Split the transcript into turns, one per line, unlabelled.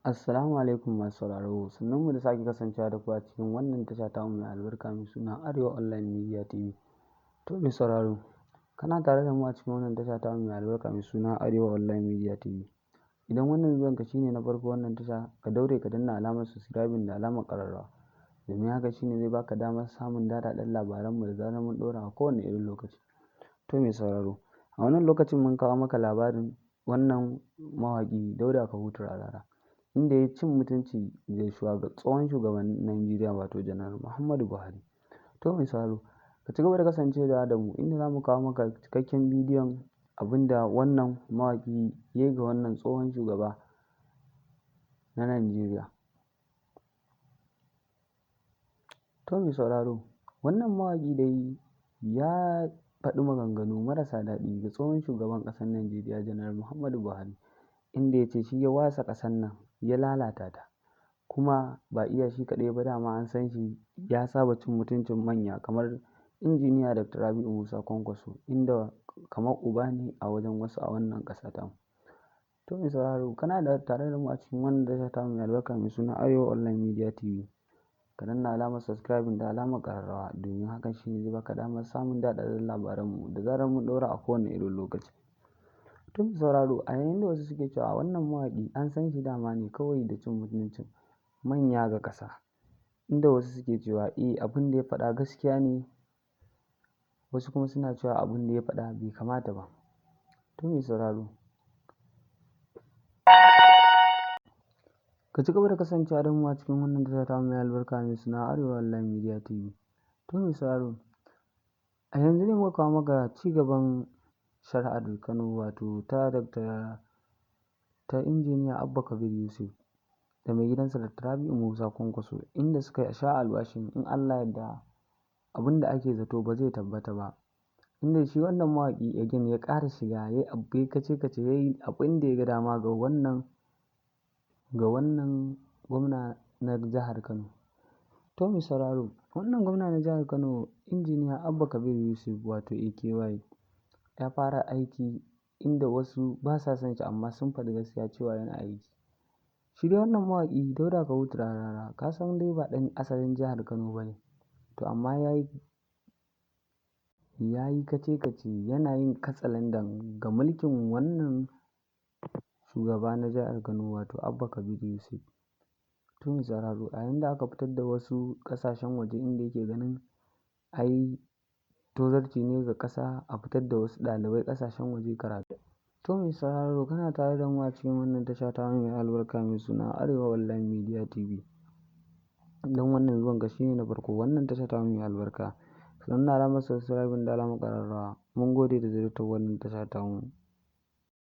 Assalamu alaikum masu sauraro, sannunmu da sake kasancewa da ku a cikin wannan tasha tamu mai albarka mai suna Arewa Online Media TV. To mai sauraro, kana tare da mu a cikin wannan tasha tamu mai albarka mai suna Arewa Online Media TV. Idan wannan zuwanka shine na farko wannan tasha, ka daure ka danna alamar subscribing da alamar ƙararrawa. Domin haka shine zai baka damar samun daɗaɗɗen labaranmu da zarar mun ɗora a kowane irin lokaci. To mai sauraro, a wannan lokacin mun kawo maka labarin wannan mawaƙi Dauda Kahutu Rarara, inda ya cin mutunci ga tsohon shugaban Najeriya wato Janar Muhammadu Buhari. To mai sauraro, ka ci gaba da kasancewa da mu inda za mu kawo maka cikakken bidiyon abin da wannan mawaƙi ya yi ga wannan tsohon shugaba na Najeriya. To mai sauraro, wannan mawaƙi dai ya faɗi maganganu marasa daɗi ga tsohon shugaban ƙasar Najeriya Janar Muhammadu Buhari, inda ya ce shi ya wasa ƙasar nan ya lalata ta, kuma ba iya shi kaɗai ba, dama an san shi ya saba cin mutuncin manya kamar Injiniya Dr. Rabi'u Musa Kwankwaso, inda kamar uba ne a wajen wasu a wannan ƙasa tamu. To mai sauraro, kana da tare da mu a cikin wannan tasha tamu mai albarka mai suna Arewa Online Media TV. Ka danna alamar subscribing da alamar ƙararrawa, domin hakan shi ne zai baka damar samun daɗaɗɗen labaranmu da zarar mun ɗora a kowane irin lokaci. To mai sauraro, a yayin da wasu suke cewa wannan mawaƙi an san shi dama ne kawai da cin mutuncin manya ga ƙasa, inda wasu suke cewa eh, abin da ya faɗa gaskiya ne, wasu kuma suna cewa abin da ya faɗa bai kamata ba. To mai sauraro, ka ci gaba da kasancewa da mu a cikin wannan tasha tamu mai albarka mai suna Arewa Online Media TV. To mai sauraro, a yanzu ne muka kawo maka ci gaban shari'ar Kano, wato ta Dr. ta Injiniya Abba Kabir Yusuf da mai gidansa Dr. Rabi'u Musa Kwankwaso, inda suka sha alwashin in Allah ya yarda abin da ake zato ba zai tabbata ba. Inda shi wannan mawaƙi again ya ƙara shiga ya yi kace-kace, ya yi abin da ya ga dama ga wannan gwamna na jihar Kano. To mai sauraro, wannan gwamna na jihar Kano Injiniya Abba Kabir Yusuf wato AKY ya fara aiki, inda wasu ba sa son shi amma sun faɗi gaskiya cewa yana aiki. Shi dai wannan mawaƙi Dauda Kahutu Rarara, ka san dai ba ɗan asalin jihar Kano ba ne, to amma ya yi kace-kace yana yin katsalandan ga mulkin wannan shugaba na jihar Kano wato Abba Kabir Yusuf. To mai sauraro, a yayin da aka fitar da wasu ƙasashen waje inda yake ganin ai tozarci ne ga ƙasa a fitar da wasu ɗalibai ƙasashen waje karatu. To mai sauraro, kana tare da mu a cikin wannan tasha tamu mai albarka mai suna Arewa Online Media TV. Idan wannan zuwanka shi ne na farko wannan tasha tamu mai albarka, ka danna alamar subscribing da alamar ƙararrawa. Mun gode da ziyartar wannan tasha tamu.